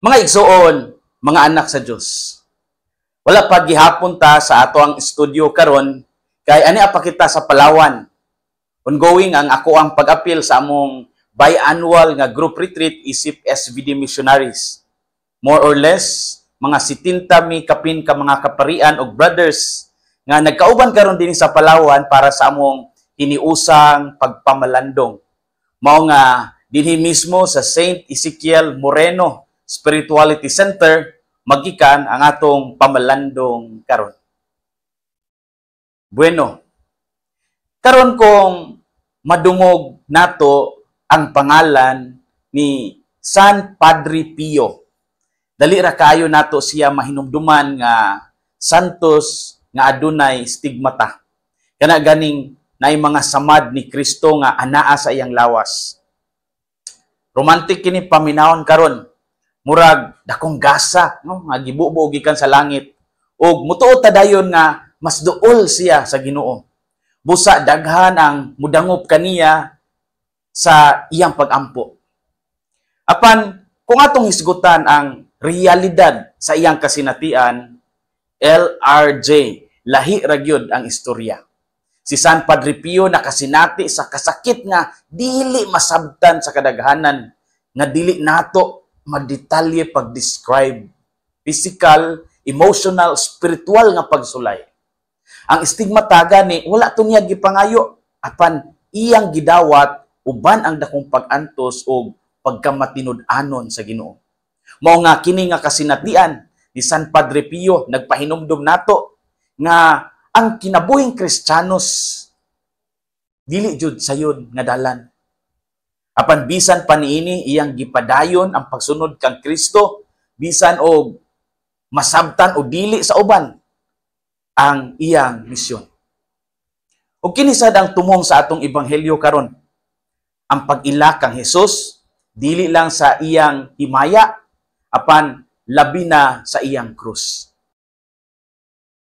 Mga igsuon, mga anak sa Dios. Wala pa gihapon ta sa ato ang studio karon kay ani pa kita sa Palawan. Ongoing ang ako ang pag-apil sa among biannual nga group retreat isip SVD missionaries. More or less mga 70 mi kapin ka mga kaparian og brothers nga nagkauban karon dinhi sa Palawan para sa among hiniusang pagpamalandong. Mao nga dinhi mismo sa Saint Ezekiel Moreno Spirituality Center magikan ang atong pamalandong karon. Bueno, karon kung madungog nato ang pangalan ni San Padre Pio, dali ra kaayo nato siya mahinumduman nga santos nga adunay stigmata. Kana ganing naay mga samad ni Kristo nga anaa sa iyang lawas. Romantic kini paminawon karon. Murag dakong gasa, no, nga gibubo gikan sa langit ug mutuo ta dayon nga mas duol siya sa Ginoo. Busa daghan ang mudangop kaniya sa iyang pagampo. Apan kung atong hisgutan ang realidad sa iyang kasinatian, LRJ, lahi ra gyud ang istorya. Si San Padre Pio nakasinati sa kasakit nga dili masabtan sa kadaghanan, nga dili nato madetalye pag-describe. Physical, emotional, spiritual nga pagsulay. Ang stigmata gani wala to niya gipangayo, apan iyang gidawat uban ang dakong pag-antos og pagkamatinud-anon sa Ginoo. Mao nga kini nga kasinatian ni San Padre Pio nagpahinumdum nato nga ang kinabuhing Kristiyanos dili jud sayon nga dalan. Apan bisan pa niini, iyang gipadayon ang pagsunod kang Kristo bisan og masabtan o dili sa uban ang iyang misyon. Ug kini sad ang tumong sa atong ebanghelyo karon. Ang pag-ila kang Hesus dili lang sa iyang himaya, apan labi na sa iyang krus.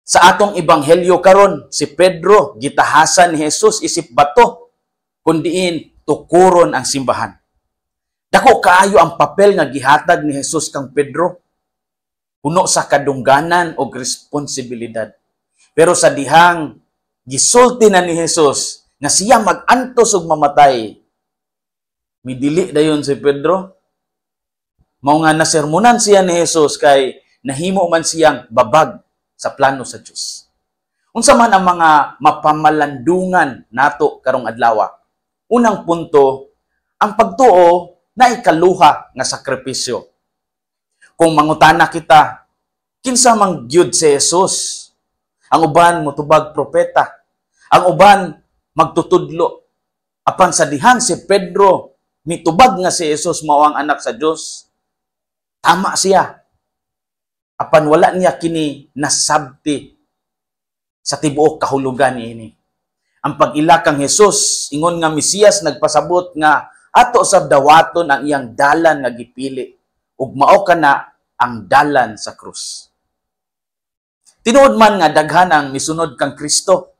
Sa atong ebanghelyo karon, si Pedro gitahasan ni Jesus isip bato kun diin tukuron ang simbahan. Dako kaayo ang papel nga gihatag ni Jesus kang Pedro, puno sa kadungganan og responsibilidad. Pero sa dihang gisulti na ni Jesus nga siya mag-antos ug mamatay, midili dayon si Pedro. Mao nga nasermonan siya ni Jesus kay nahimo man siyang babag sa plano sa Dios. Unsa man ang mga mapamalandungan nato karong adlaw? Unang punto, ang pagtuo na ikaluha nga sakripisyo. Kung mangutana kita, kinsa man gyud si Jesus? Ang uban motubag propeta, ang uban magtutudlo. Apan sa dihang si Pedro mitubag nga si Jesus mao ang anak sa Dios, tama siya. Apan wala niya kini nasabti sa tibuok kahulugan niini. Ang pag-ila kang Jesus ingon nga Mesiyas nagpasabot nga ato sab dawaton ang iyang dalan nga gipili ug mao kana ang dalan sa krus. Tinuod man nga daghan ang misunod kang Kristo,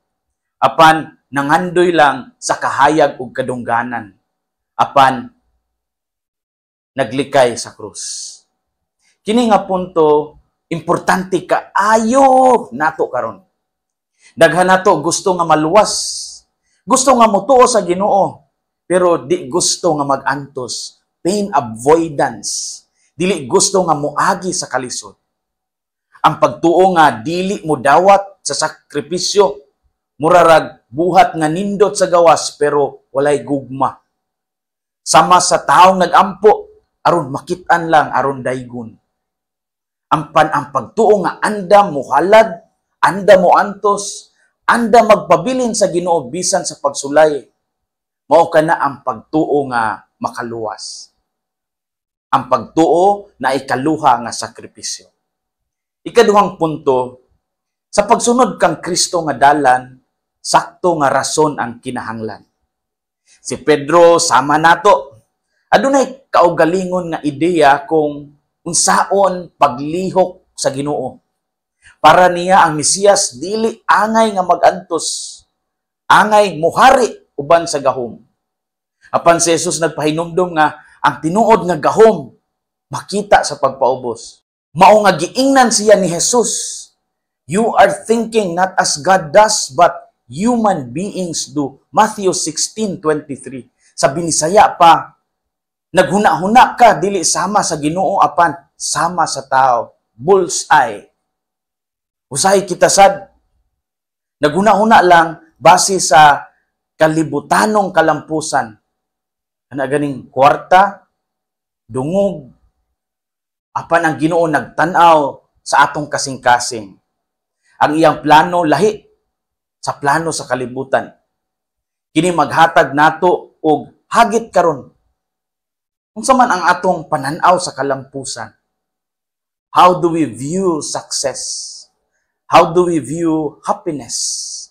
apan nangandoy lang sa kahayag ug kadungganan, apan naglikay sa krus. Kini nga punto importante kaayo nato karon. Daghan nato gusto nga maluwas, gusto nga mutuo sa Ginoo, pero di gusto nga mag-antos, pain avoidance. Dili gusto nga moagi sa kalisod. Ang pagtuo nga dili mo dawat sa sakripisyo, murarag buhat nga nindot sa gawas pero walay gugma. Sama sa taong nagampo aron makit-an lang, aron daygon. Ang pagtuo nga andam mohalad, andam mo antos, andam magpabilin sa Ginoo bisan sa pagsulay, mao kana ang pagtuo nga makaluwas. Ang pagtuo na ikaluha nga sakripisyo. Ikaduhang punto, sa pagsunod kang Kristo nga dalan, sakto nga rason ang kinahanglan. Si Pedro sama nato, adunay kaugalingon nga ideya kung unsaon paglihok sa Ginoo. Para niya ang Mesiyas dili angay nga magantos, angay muhari uban sa gahom. Apan si Jesus nagpahinumdum nga ang tinuod nga gahom Makita sa pagpaubos. Mao nga giingnan siya ni Jesus, "You are thinking not as God does, but human beings do." Matthew 16:23. Sa Binisaya pa, naghuna-huna ka dili sama sa Ginoo apan sama sa tao. Bullseye. Usahay kita sad naghuna-huna lang base sa kalibutanong kalampusan. Ana ganing kwarta, dungog, apan ang Ginoo nagtan-aw sa atong kasing-kasing. Ang iyang plano lahi sa plano sa kalibutan. Kini maghatag nato og hagit karon. Unsa man ang atong pananaw sa kalampusan? How do we view success? How do we view happiness?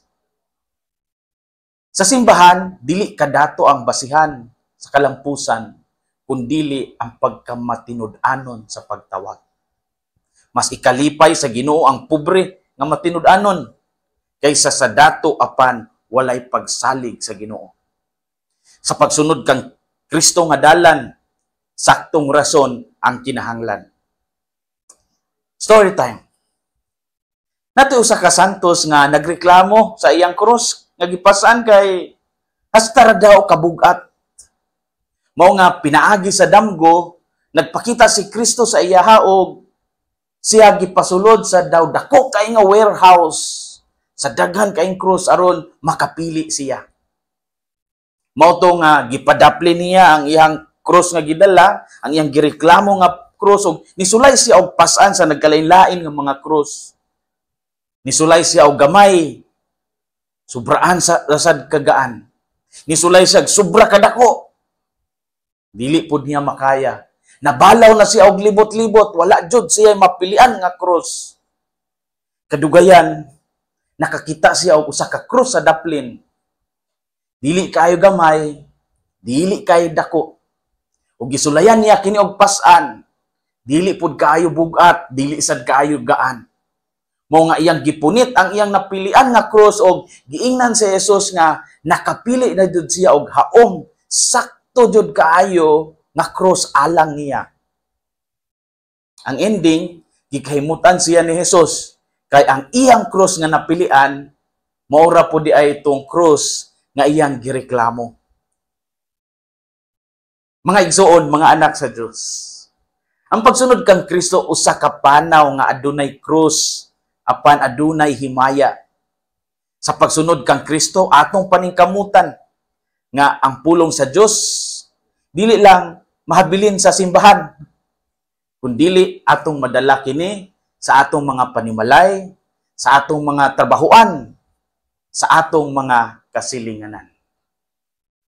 Sa simbahan, dili kadato ang basihan sa kalampusan, kundili ang pagkamatinud-anon sa pagtawag. Mas ikalipay sa Ginoo ang pobre nga matinud-anon kaysa sa dato apan walay pagsalig sa Ginoo. Sa pagsunod kang Kristo nga dalan, saktong rason ang kinahanglan. Story time. Nato usa ka santos nga nagreklamo sa iyang krus nga gipasan kay hasta ra daw kabugat. Mao nga pinaagi sa damgo, nagpakita si Kristo sa iyaha og siya gipasulod sa daw dako kay nga warehouse sa daghan kaayong krus aron makapili siya. Mao to nga gipadapli niya ang iyang krus nga gidala, ang iyang gireklamo nga krus, og nisulay siya og pasan sa nagkalain-lain nga mga krus. Nisulay siya og gamay, sobraan sa rasad kagaan. Nisulay siya og sobra kadako. Dili pud niya makaya. Nabalaw na siya og libot-libot, wala jud siya mapilian nga krus. Kadugayan, nakakita siya og usa ka krus sa daplin. Dili kaayo gamay, dili kaayo dako. Ug gisulayan niya kini og pas-an. Dili pud kaayo bugat, dili sad kaayo gaan. Mao nga iyang gipunit ang iyang napilian nga krus og giingnan si Jesus nga nakapili na jud siya og haom, sakto jud kaayo nga krus alang niya. Ang ending, gikahimutan siya ni Jesus kay ang iyang krus nga napilian mao ra pud diay itong krus nga iyang gireklamo. Mga igsoon, mga anak sa Dios. Ang pagsunod kang Kristo usa ka panaw nga adunay krus apan adunay himaya. Sa pagsunod kang Kristo, atong paningkamutan nga ang pulong sa Dios dili lang mahabilin sa simbahan, kundili atong madala kini sa atong mga panimalay, sa atong mga trabahuan, sa atong mga kasilinganan.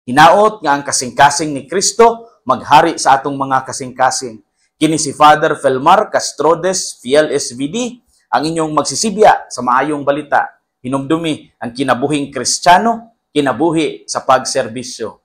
Hinaot nga ang kasing-kasing ni Kristo maghari sa atong mga kasing-kasing. Kini si Father Felmar Castrodes, Fiel SVD, ang inyong magsisibya sa maayong balita. Hinumdumi ang kinabuhing Kristiyano, kinabuhi sa pagserbisyo.